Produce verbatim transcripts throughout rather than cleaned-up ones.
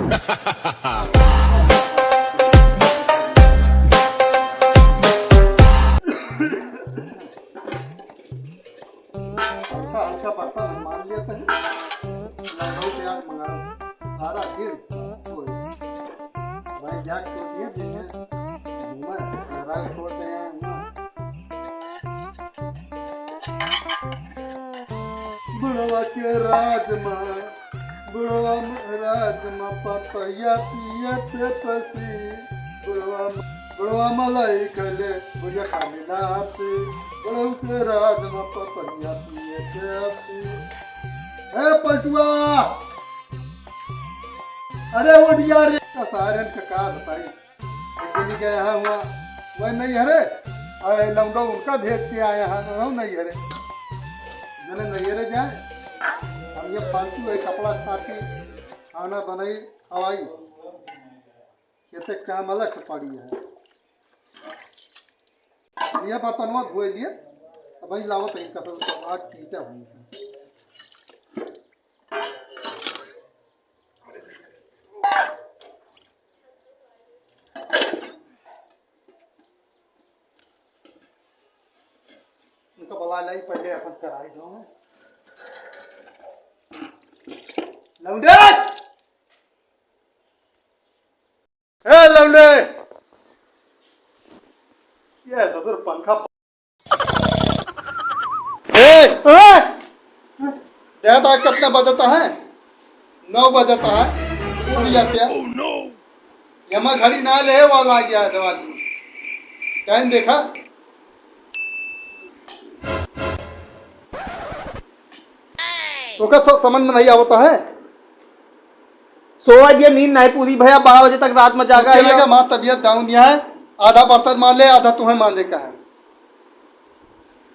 हल्का हल्का बर्तन हम मान लेते हैं। लखनऊ से आज मंगाओ, सारा दिन कोई भाई जाग के उठिए, दिन में घूमे, राग छोड़ते हैं, हुआ। बुढ़वा के राज मा, बुढ़वा म-, राज मा पपैया पिए पेपसी। बुढ़वा म-, बुढ़वा मलाई खैले भुजा खाली लापसी। बुढ़ऊ के राज मा पपैया पिए पेपसी। ए पलटुआ, अरे उठ जा रे। सारे का का बताई। एक दिन गया है हुआ, वह नहीं हरे, और लौंडो उनका भेज के आया है, वो नहीं हरे। जने नहीं हरे जाए, अब ये फालतू है, कपड़ा छापी, खाना बनाई, खवाई, ये तो काम अलग से पड़ी है। ये बर्तनवा धोए लिए, अब भाई लावत है इनका सब, आज पीटा हुआ। उनका बुला लाई, पहले अपन कराई दो। लौंडे! ए लौंडे! ये ससुर पंखा ए! ए! देखता है कितना बजता है? नौ बजता है। उठ जाते हैं। Oh, no! यमा घड़ी ना ले वाला आ गया है दवा। टाइम देखा? तो का स-, समझ में नहीं आवता है? सोवा जे नींद नहीं पूरी भया, बारह बजे तक रात में जागा अकेले है। का माँ तबीयत डाउन है, आधा बर्तन मार ले, आधा तुम्हें मांजे का है।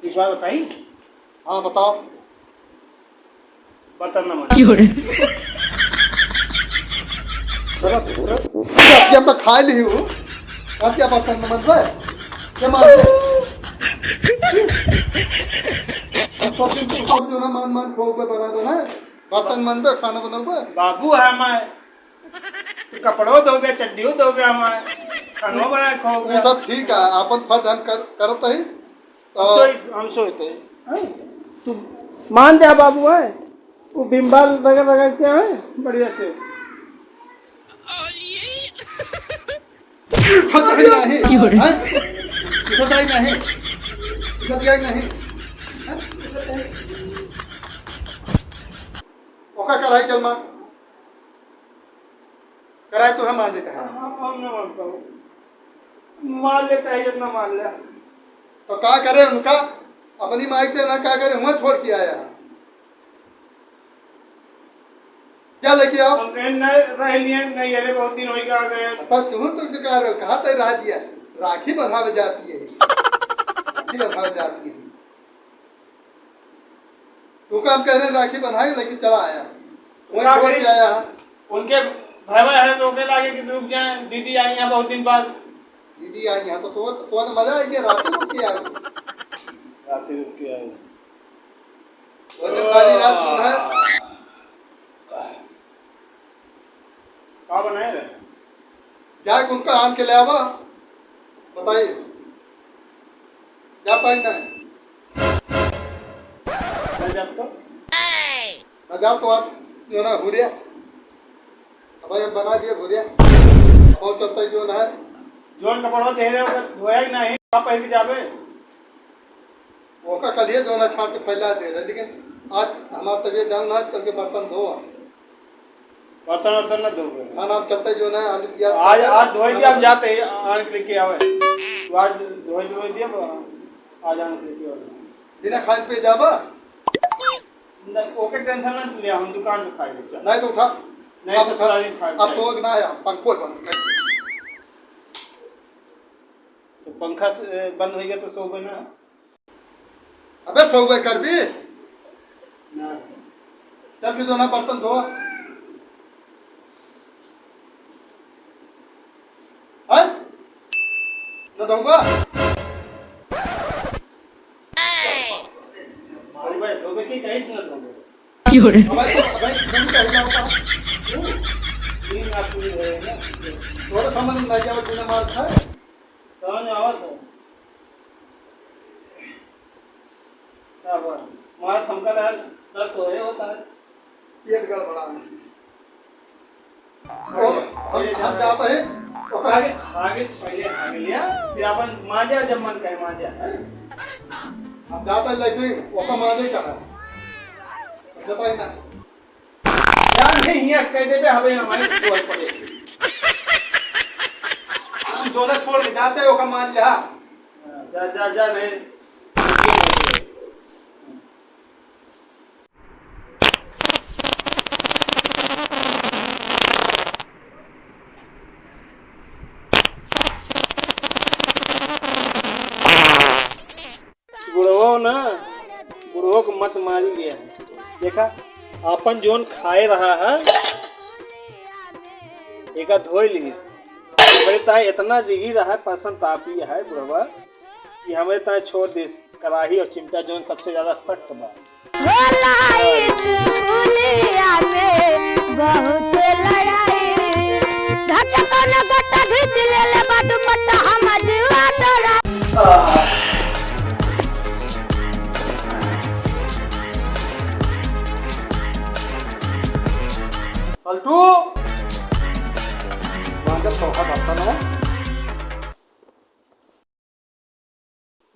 एक बात बताई? हाँ, बताओ। बर्तन न मांजे। क्यों रे? जब, जब, जब तक खाए नहीं हो, अब क्या बर्तन न मांजबे? क्या मांजे? अब सब दिन तो सब जो ना मान, मान खाओगे बराबर है। बर्तन मांजबे, खाना बनाओगे? बाबू है मैं। तो कपड़ो धोबे, चड्डियो धोबे, हम खानो बनाए खाओगे। वो सब ठीक है, अपन फर्ज हम कर, करत ही। हम तो सोई, हम सोई तो, हैं? तू मान जा बाबू, है वो बिम्बाल रगड़ रगड़ के है बढ़िया से। उठत ही नहीं, क्यों रे? हैं? उठत ही नहीं, उठत ही नहीं, हैं? उठत ही। ओका कराई चल माँ। कराए तो है मांजे का है। हम, हम ना मानता हूँ। मार लेता है जितना मार लिया। तो का करे उनका? अपनी माई से ना का करे, हुआ छोड़ के आया। जा लेके आओ। हम कहें नहीं रह लिए, नहीं, अरे बहुत दिन होई का गए। पर तुम तो बेकार हो, कहाँ तक रह दिया? राखी बंधावे जाती है। राखी बंधावे जाती है। तो का हम कह रहे राखी बंधाए लेके चला आया। वहीं का छोड़ के करी? आया है। उनके भाई भाई है तो ओके लागे कि रुक जाए, दीदी आई हैं बहुत दिन बाद। दीदी आई हैं तो, तो, तो, तो मजा आई कि रात रुक के आए। रात रुक के आए। वो तो सारी रात जो है। का बनाए रहे? जाए उनका आन के ले आवा, बताइए। जा पाई ना। ना जा तो? ना जा तो आप जो ना हुरिया। अब भाई हम बना दिए हुरिया। अब वो चलता ही जो ना है। जोन कपड़वा दे रहे हो, धोया ही नहीं, आप पहन के जावे। ओका कलिए जो ना छाट के फैला दे रहे, लेकिन आज हमारा तबीयत डाउन है, चल के बर्तन धो। बर्तन वर्तन ना धोबे। खाना हम चलते जो ना, आलू प्याज आज, काटा, आज धोई दिया, हम जाते हैं, आन के लेके आवे। तू आज धोई, धोई दिया, आज आन के लेके आवे। बिना खाए पे जाबा? नहीं, ओके टेंशन ना ले, हम दुकान पे खाए, चल। नहीं तो उठा। नहीं, आप उठा। ससुराल में खाए। आप सोओगे ना, हम पंखो बंद कर। तो पंखा से, बंद हो गया तो सोओगे ना? अबे सोवे करबी? ना। चल के जो ना बर्तन धो। हैं? न धोबा? धोबे, धोबे की कहीं से न धोबे। क्यों रे? अबे तो, अबे तो नहीं कहना होता। तीन आदमी रहे ना। तोरे समझ में नहीं आवत, बिना मार खाए। समझ में आवत है। का बात? मार हमका रहा, दर्द तो है होता है। पेट गड़बड़ा है। तो हम, हम जाते हैं, तो आगे, आगे, पहले आगे लिया, फिर अपन मांजा, जब मन कहे मांजा, हैं? हम जाते हैं लेटरिन, ओका मांजे का है। जब आई ना। जान है, हियाँ कह देबे, हमें हमारे छोड़ पड़े। हम दोनों छोड़ के जाते हैं, ओका मान लिया। जा, जा, जा, नहीं। बुढ़वो ना, बुढ़वो को मत मारी गया है। देखा, आपन जोन खाए रहा है, एका धोई ली। हमरे ताए इतना जिगी रहा है, पसंद तापी है बुढ़वा, कि हमरे ताए छोड़ दे कराही और चिमटा, जोन सबसे ज्यादा सख्त बा। होला स्कूलिया में बहुत लड़ाई। धक्के कौनो गोटा घींच लेले बा दुपट्टा, हम जुआ डरा। पलटू, मांजब चौका बर्तन है।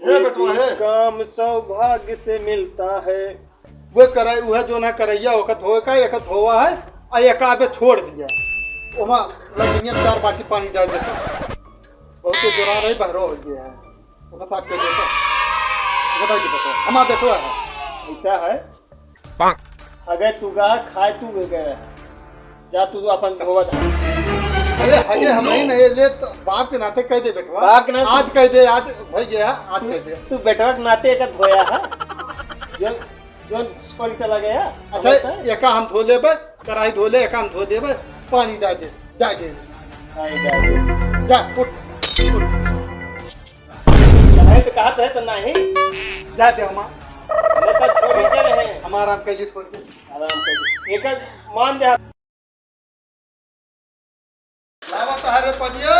हे बेटवा, हे। काम सौभाग्य से मिलता है। वो करे, वह जो ना करैया, ओकर धोए का, एक धोवा है, आ एक आबे छोड़ दिया। ओमा लड़कियां चार बाल्टी पानी डाल देता। बहुत जोरा रही, बहरो हो गया है। ओकर साथ कह देता। बताइए बेटवा, हमारा बेटवा है। ऐसा है। अगे तू गा, खाए तू गए। जा तू अपन धोवा धान। अरे हगे हम ही नहीं ले तो बाप के नाते कह दे बेटवा। बाप के नाते आज कह दे, आज भाई गया, आज तू, कह दे। तू बेटवा के नाते एक धोया है। जो, जो स्कूल चला गया। अच्छा, एका हम धो लेबे, कढ़ाई धो ले, एका हम धो देबे, पानी डाल दे, डाल दे। पानी डाल दे। जा, उठ, उठ। कढ़ाई तो कहत है तो नहीं। जा दे हमा। नहीं तो छोड़ के रहे। हमारा आराम कर ली थोड़ी देर। आराम कर ली। एक मान दे। लावा तहारे पनिया।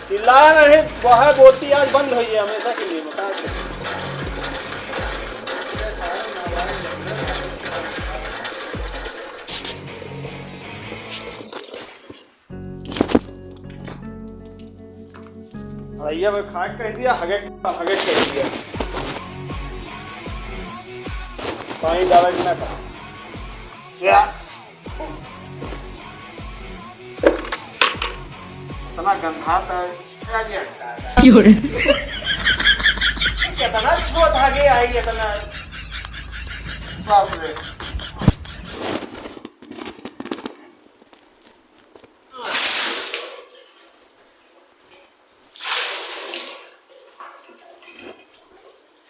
चिल्ला नहीं, वह बोती आज बंद हुई है हमेशा के लिए, बता दे। भैया, मैं खाए कह दिया, हगे, हगे कह दिया। पानी डाला कि ना था? या। इतना गंधाता है। क्यों रे? कितना छोट आगे आई, इतना। बाप रे।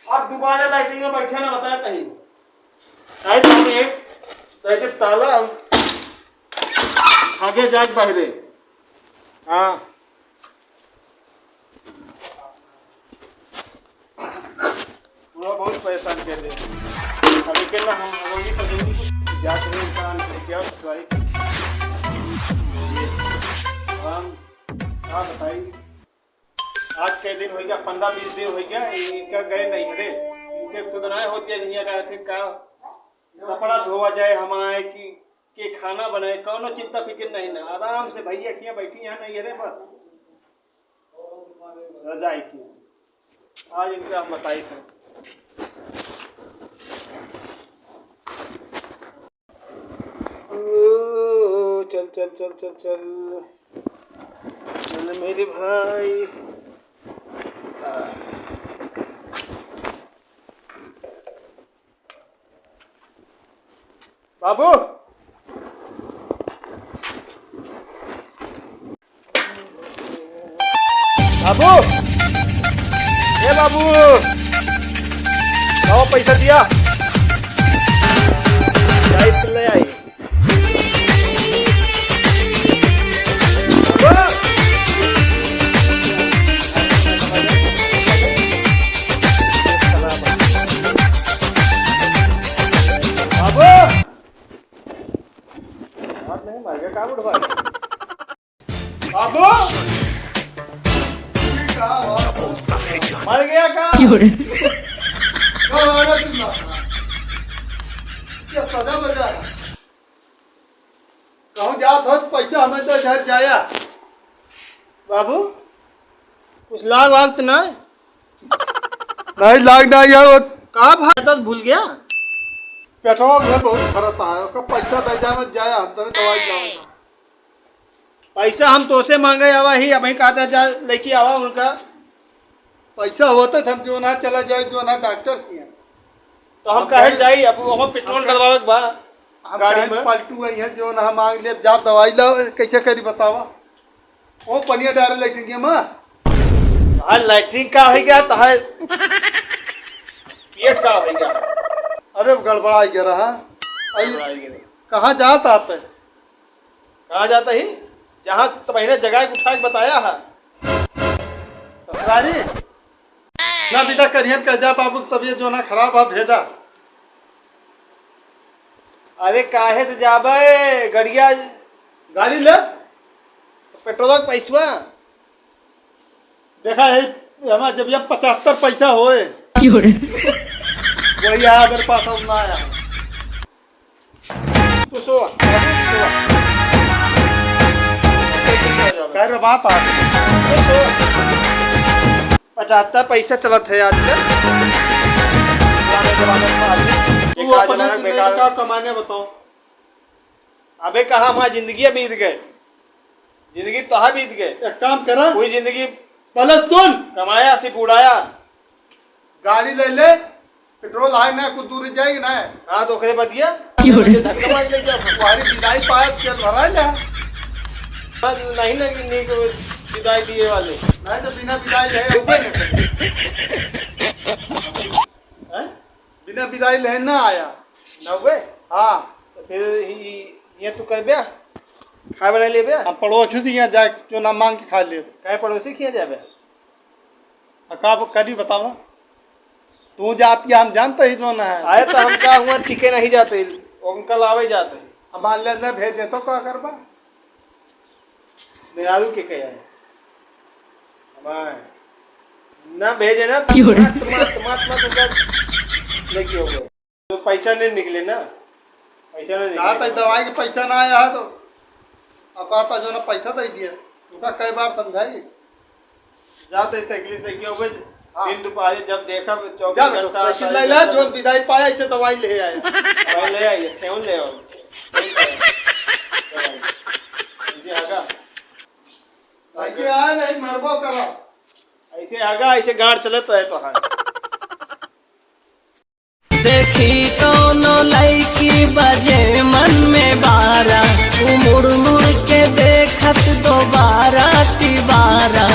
अब दोबारा बैठेंगे, बैठे ना बताए कहीं। आई तो हम एक, तो एक ताला आगे जाके बाहरे। हाँ। पूरा बहुत परेशान कर दे। अभी के ना हम वही तो जात रहे इंसान के क्या सही से। हम का बताई, आज कई दिन हो गया, पन्द्रह बीस दिन हो गया, इनका गए नहीं रे, इनके सुधनाए होती है, दुनिया का थे का कपड़ा धोवा जाए, हम आए कि के खाना बनाए, कौनो चिंता फिक्र नहीं ना, आराम से भैया किया बैठी यहाँ नहीं रे, बस रजाई की। आज इनका हम बताई थे। ओ, चल, चल, चल, चल, चल। चल मेरे भाई। बाबू, बाबू, ए बाबू, लाओ पैसा दिया, लाइट ले आई। बाबू, उठ भाई। बाबू, ये का हुआ? मर गया का? क्यों रे? का हो रहा चिल्ला? क्या सजा बजा है? कहूँ जात हो तो पैसा हमें तो घर जाया। बाबू, कुछ लाग वाग तो नहीं? नहीं, लाग नहीं है वो। का भाई, दस भूल गया? पेटवा में बहुत छरता है, ओकर पैसा दे जा, मैं जाया, हम तने दवाई लावे। पैसा हम तोसे मांगे आवा ही, अबहीं कहता जा लेके आवा उनका। पैसा होता तो हम जो ना चला जाए, जो ना डॉक्टर किया। तो हम हम कहे कहे जाई, अब वहाँ पेट्रोल हम कहे डलवावे के बा हम गाड़ी कहे में। पलटू आई है, जो ना मांग ले, जा दवाई लाओ, कैसे करी बतावा? ओ पनिया डारे लैट्रिन में। हाँ, लैट्रिन का हो गया तो है, पेट का हो गया। अरे गड़बड़ा गया रहा। आई, गड़बड़ा गया। कहाँ जात आते? कहाँ जाता ही? जहाँ तो बहिने जगह उठा के बताया है। ससुरारी? ना विदा करिहन, कह जा बाबू, तबीयत जो ना खराब है, भेजा। अरे काहे से जाबे गड़िया? गाड़ी ले। पेट्रोल के पैसवा। देखा है, हमारे जब ये पचहत्तर पैसा होए, क्यों रे? वही आया, अगर पास अब ना आया। तू सो, तू सो। कह रहे बात आ। तू सो। पचहत्तर पैसा चलत है आजकल। पुराने जमाने का आदमी। तू एक आध अपने जमाना जिंदगी बेकार। का कमाने बताओ। अबे कहाँ हमारी जिंदगी बीत गए, जिंदगी तो है बीत गए। एक काम करा। कोई जिंदगी पहले सुन। कमाया सिर्फ उड़ाया। गाड़ी ले ले, पेट्रोल है ना, कुछ दूर जाएगी ना। हाँ, तो ओकरे बदिया। क्यों रे? धक्का मार ले जा। तुम्हारी विदाई पाया, तेल भरा ले। हाँ, नहीं ना कि नहीं को विदाई दिए वाले। नहीं तो बिना विदाई ले ऊपर नहीं। हैं? बिना विदाई ले ना आया। ना हुए? हाँ। तो फिर ही, ये तू कर बे? खाए बना ले बे? हम पड़ोसी से यहाँ जाए, जो ना मांग के खा ले। काहे पड़ोसी किया जाए बे? आ, का करी बतावा? तू जाती है, हम जानते ही जो ना है। आए तो हम का हुआ टिके नहीं जाते, उनका लावे जाते। अब मान ले, न भेजे तो का करबा? मेहरारू के कहे है। हमार। ना भेजे ना, तो क्यों रे? मत, मत, मत, मत उनका लेके हो गए। तो पैसा नहीं निकले ना, पैसा नहीं कहा निकले। था दवाई के पैसा ना आया है तो अब आता जो ना पैसा दे दिया, उनका कई बार समझाई। जा तो साइकिल से क्यों बे? हाँ। दिन दोपहर जब देखा चौबीस जा बेटा, घंटा साइकिल आता ले है। ला, जो विदाई पाया इसे दवाई ले आए। दवाई ले आइए, ठेहुन ले आओ। जी आगा। ऐसे आए नहीं मरबो करो। ऐसे आगा, ऐसे गाड़ चलत रहे तो हाँ। देखी कौनो लइकी बजे मन में बारा, उ मुड़ मुड़ के देखत दोबारा तिबारा।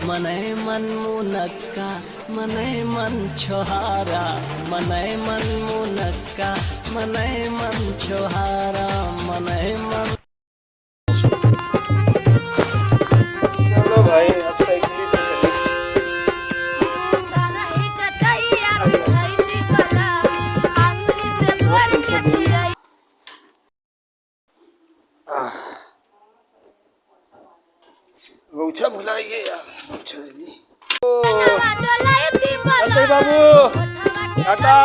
मनई मन मुनक्का, मनई मन छोहारा, मनई मन मुनक्का, मनई मन छोहारा, मनई मन। चलो भाई, अब साइकिल से चले। आह, गौछा भुला गए यार, गौछा ले ली। ओ, बस भाई बाबू, टाटा।